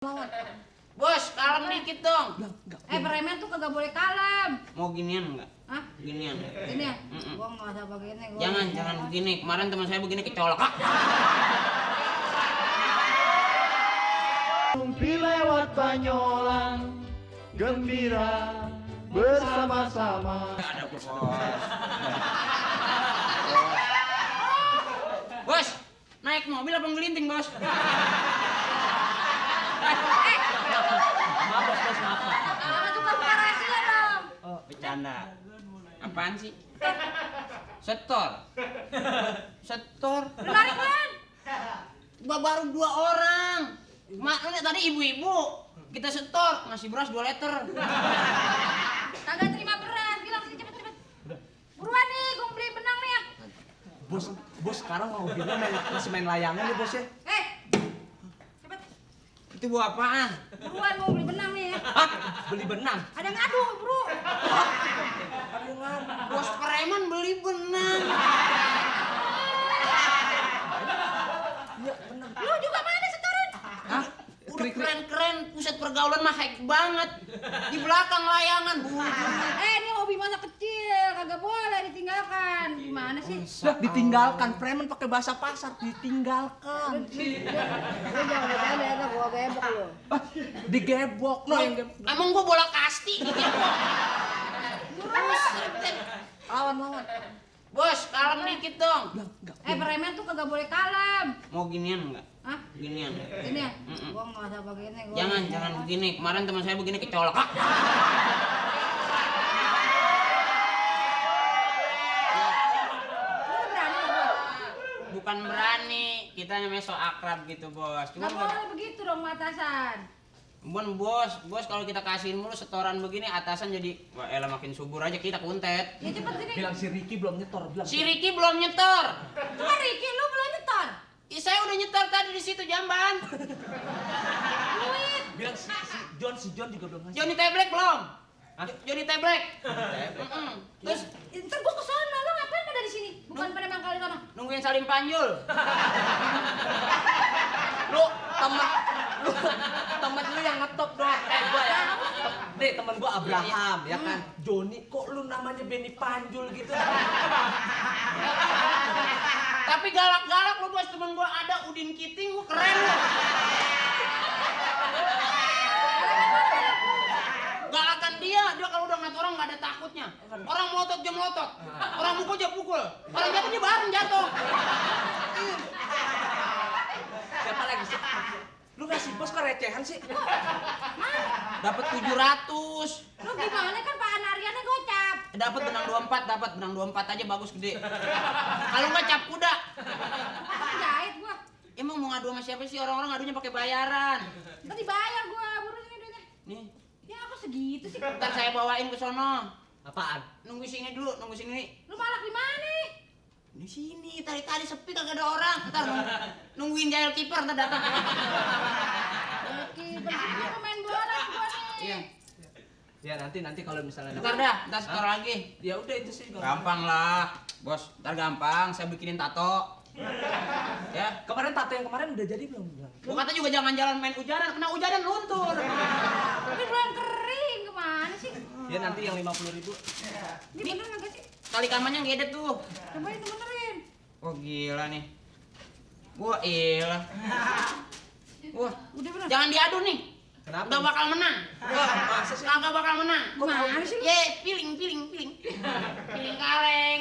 Bos, kalem dikit dong. Preman tuh kagak boleh kalem. Mau ginian enggak? Hah? Ginian. Ini ya? Gua nggak ada begini. Jangan begini. Kemarin teman saya begini kecolok. Rumpi lewat Banyolan, gembira bersama-sama. Ada bos. Bos, naik mobil apa ngelinting, Bos? Maaf bos, maaf. Jangan suka buka rahasia dong. Oh, bercanda. Apaan sih? Setor. Lu narik kan? Baru 2 orang. Makanya tadi ibu-ibu kita setor ngasih beras 2 liter. Kagak terima beras, bilang sih cepet. Buruan nih, gua beli benang nih ya. Bos sekarang mau mobilnya masih main layangan nih bos ya. Cepet. Itu buah apaan? Buruan mau beli benang nih ya. Hah? Beli benang? Ada ngadu, bro. Bos preman beli benang. Iya benang. Lu juga mana setoran? Hah? Udah keren-keren, pusat pergaulan mah high banget. Di belakang layangan, Bu. Ini hobi masa kecil, kagak boleh ditinggalkan. Gimana sih? Sudah ditinggalkan, preman pakai bahasa pasar, ditinggalkan. Lu jangan bercanda, gua gebok lu. Digebok lo yang gebok. Emang gua bola kasti gitu ya, Bu? Lawan. Bos, kalem dikit dong. Preman tuh kagak boleh kalem. Mau ginian enggak? Hah? Ginian. Ini ya? Gua nggak ada begini. Jangan begini. Kemarin teman saya begini kecolok. Lu berani nggak, Bos? Bukan berani, kita namanya so akrab gitu, Bos. Nggak boleh begitu dong, atasan. Bos, kalau kita kasihin mulu setoran begini atasan jadi wah elah makin subur aja kita kuntet. Ya cepet sini. Bilang si Ricky belum nyetor, bilang. Si Ricky belum nyetor. Cuma Ricky, lu belum nyetor. Saya udah nyetor tadi di situ jamban. Duit. Bilang si John juga belum ngasih. Johnny Teblek belum? Hah? Johnny Teblek. Terus Ntar gua ke sono, lu ngapain pada di sini? Bukan pada mangkal di sono. nungguin Salim Panjul. Lu temen lu yang ngetop dong gua ya. Nih temen gua Abraham ya kan. Joni kok lu namanya Benny Panjul gitu. Tapi galak-galak lu, Bos. Temen gua ada Udin Kiting, gua keren lu. Galakan dia kalau udah ngeliat orang nggak ada takutnya. Orang melotot dia melotot, orang mukul dia pukul, orang jatuh dia bareng jatuh. Siapa lagi sih? Lu ngasih bos kok recehan sih? Dapat 700. Lu gimana kan Pak Anariannya gocap. Dapat benang 24 aja bagus gede. Kalau nggak cap kuda. Apa jahit gua? Emang mau ngadu sama siapa sih? Orang-orang ngadunya pakai bayaran. Ntar dibayar gua, buru sini duitnya. Nih, Ya aku segitu sih. ntar saya bawain ke sono. Apaan? Nunggu sini dulu, nunggu sini. Lu malak di mana? Di sini, tadi sepi kagak ada orang. Ntar nungguin jail kiper ntar datang. Oke, bener main bola gua nih. Iya. Ya nanti kalau misalnya Ntar ntar setor lagi. Ya udah itu sih. Gampang lah, Bos. Ntar gampang, saya bikinin tato. Ya, Kemarin tato yang kemarin udah jadi belum? gua kata juga jangan jalan main hujanan, kena hujanan luntur. Tapi belum kering, kemana sih? Ya nanti yang 50.000. Ini bener nggak sih? Tali kamarnya ngedet tuh. Cobain tuh benerin. Oh gila nih. Wah iyalah. Wah, Udah bener. jangan diadu nih. Kenapa? Nggak bakal menang. Wah, masa sih? Kagak bakal menang. Gimana sih lu? Ye, piling. Piling kaleng.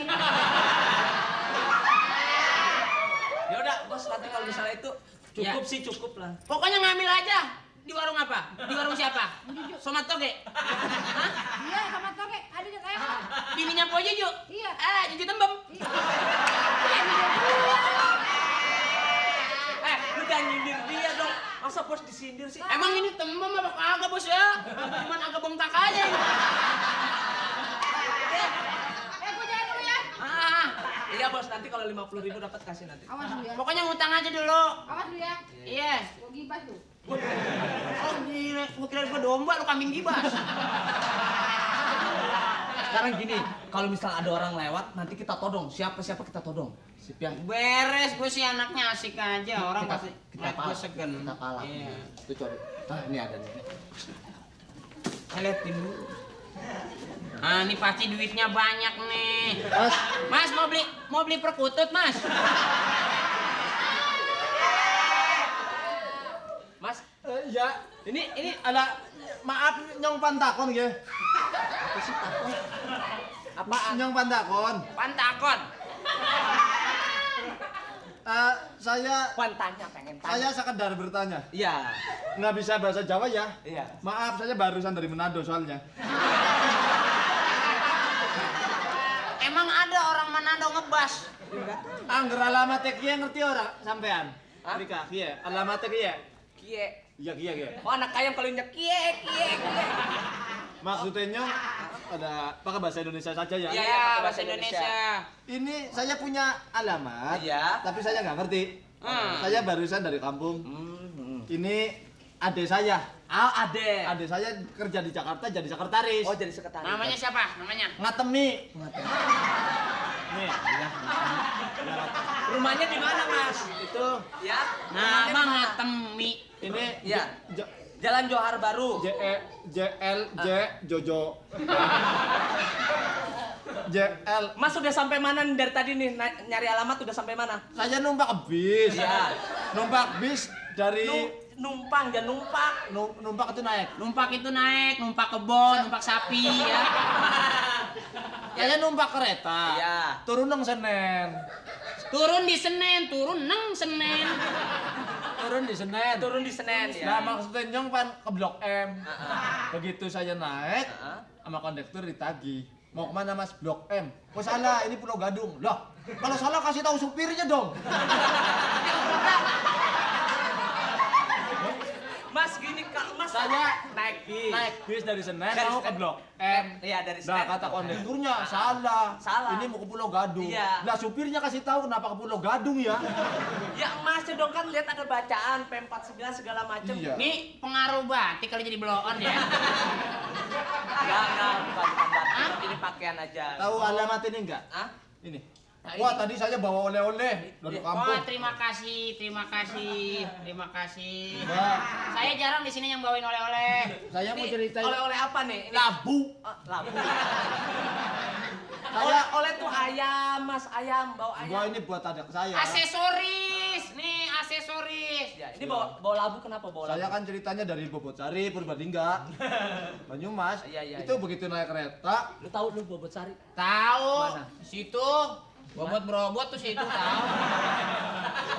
Ya udah, bos nanti kalau misalnya itu cukup Ya. sih cukup lah. Pokoknya ngambil aja. Di warung apa? Di warung siapa? Somat Toge. Hah? Iya, sama toge. Ada di kayak apa? Bininya Po Juju. Iya. Juju Tembem. Lu jangan nyindir dia dong. Masa bos disindir sih? Emang ini Tembem apa kagak, Bos ya? Cuman agak bengkak aja ini. Gua jalan dulu ya. Iya bos, nanti kalau 50.000 dapat kasih nanti. Awas lu ya. Pokoknya ngutang aja dulu. Awas lu ya. Iya. Gua gibas lu. Oh gila, gua kira gua domba, lu kambing gibas. Sekarang gini, kalau misal ada orang lewat, nanti kita todong. Siapa kita todong. Sip ya. Beres, gue sih anaknya asik aja. Orang Kita- pasti kita ngeliat gue pala. segen. Kita pala. Iya. Itu coba. Ah, ini ada nih. Saya liatin dulu. Ah, ini pasti duitnya banyak nih. Mas, Mas mau beli perkutut, Mas. Mas, Ya, ini ada maaf nyong pantakon nggih. apa sih takon? Apaan? Nyong pantakon. Pantakon. Saya Pengen tanya. saya sekedar bertanya. Iya. Nggak bisa bahasa Jawa ya? Iya. Maaf, saya barusan dari Manado soalnya. Emang ada orang Manado ngebas. Angger alamatnya kieu ngerti orang sampean? Hah? Rika, kieu. Alamatnya kieu. Kie. Iya, kieu. Oh, anak ayam kalau nyak kie. Maksudnya nyong ada pakai bahasa Indonesia saja ya? Iya. Iya, pakai bahasa Indonesia. Ini saya punya alamat, Iya. tapi saya nggak ngerti. Saya barusan dari kampung. Ini adik saya. Ah, ade. Adik saya kerja di Jakarta jadi sekretaris. Oh, jadi sekretaris. Namanya siapa? Namanya? Ngatemi. Nih, ya. Rumahnya di mana, Mas? Itu Ya. Nama Rumahnya di mana? Ngatemi. ini Iya. Jalan Johar Baru. Jojo. JL. Mas sudah sampai mana nih dari tadi nih nyari alamat udah sampai mana? Saya numpak bis. Iya. Numpak bis dari Numpang, jangan numpak. numpak itu naik. Numpak itu naik, numpak kebon, numpak sapi ya. Saya numpak kereta. Iya. Turun nang Senen. Turun di Senen, turun neng Senen. Turun di Senen. Turun di Senen ya. Nah, maksudnya nyong pan ke Blok M. Heeh. Begitu saya naik, Heeh. sama kondektur ditagih. Mau kemana Mas? Blok M. Oh salah, ini Pulau Gadung. Loh, kalau salah kasih tahu supirnya dong. Mas gini kalau Mas Saya naik bis. Naik bis dari Senen Dari mau ke Senen. Blok M. Iya, dari Nah, Senen. kata kondekturnya salah. Salah. Ini mau ke Pulau Gadung. Iya. Nah, supirnya kasih tahu kenapa ke Pulau Gadung ya. Ya Mas dong kan lihat ada bacaan P49 segala macam. Iya. Ini pengaruh batik kali jadi blow on ya. Enggak, bukan batik. Ini pakaian aja. Tahu alamat ini enggak? Hah? Ini. Nah, Wah, ini. tadi saya bawa oleh-oleh dari Iya. kampung. Oh, terima kasih, terima kasih, terima kasih. Mbak, Saya jarang di sini yang bawain oleh-oleh. saya mau Ini ceritain oleh-oleh apa nih? Ini labu. labu. Saya Oleh tuh ayam, Mas, ayam, bawa Gua ayam. ini buat adik saya. Aksesoris, nih aksesoris. Ya, ini bawa labu kenapa bawa labu? Saya kan ceritanya dari Bobotsari, Purbalingga, Banyumas. Iya, iya, Itu iya. begitu naik kereta, Lu tahu lu bobot sari? Tahu? Mana? Situ. Bobot berobot tuh situ tahu.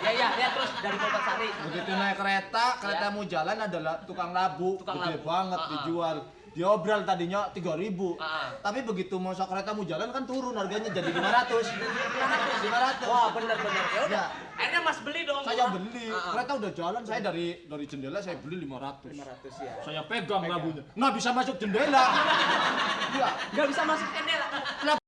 Ya, terus dari bobot sari. begitu naik kereta Iya. mau jalan adalah tukang labu, Tukang gede labu. banget dijual. Diobral tadinya 3.000. Tapi begitu mau kereta mau jalan kan turun harganya jadi 500. 500. Wah, bener. Ya udah. Ya. Akhirnya Mas beli dong. Saya gua. beli. Ah, ah. Kereta udah jalan, saya dari jendela saya beli 500. 500 ya. Saya pegang labunya. Nggak bisa masuk jendela. Ya, Nggak bisa masuk jendela. lah